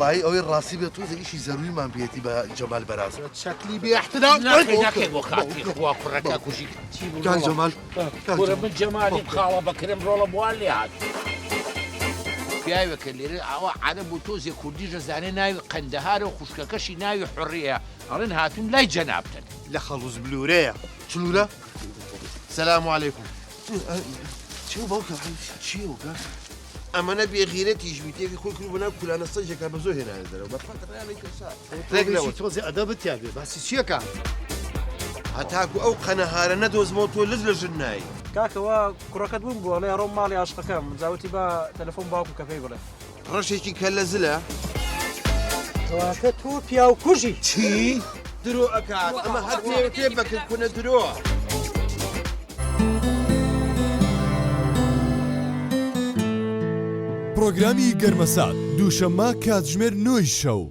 وەڵایی ئەوەی ڕاستی بێت تۆزێ ئیشی زەروریمان پێیەتی بە جەمال بەراز. چەکلی بێ احترام. ناکەی ناکەی بۆ خاتری خوا کوڕەکە کوژی. چی بوو کاک جەمال کاک کورە من جەمالیم خاڵە بەکرم ڕۆڵە بوان لێ هات. پیاوێکە لێرە ئاوا عەرەب و تۆزێ کوردیش دەزانێ ناوی قەندەهارە و خوشکەکەشی ناوی حوڕیە ئەڵێن هاتوون لای جەنابتن. لە خەڵوز بلورەیە. چلورە؟ سلام علیکم. چیە باوکە چیە کاک؟ ئەمەنە بێ غیرەتیش بی تێکی خۆی کرد بەناو کولانە سەجێکا بە زۆر هێنایە دەرەوە بە پەت ڕیانەی کەسا ڕێک لەوە تۆزێ ئەدەبت تیا بێ باسی چیەکە هەتاکو ئەو قەنەهارە نەدۆزمەوە تۆ لز لە ژن نای. کاکە وا کوڕەکەت ون بووە ئەڵێ ئەڕۆم ماڵی عاشقەکەم جا وتی با تەلەفۆن باوکم کە پێی بڵێ. ڕەشێکی کەللە زلە. کەواتە تۆ پیاو کوژی. چی؟ درۆ ئەکات ئەمە هەر پێوتێ بەکر کونە درۆ. پڕۆگرامی گەرمەسات دووشەممە کاتژمێر نۆی شەو.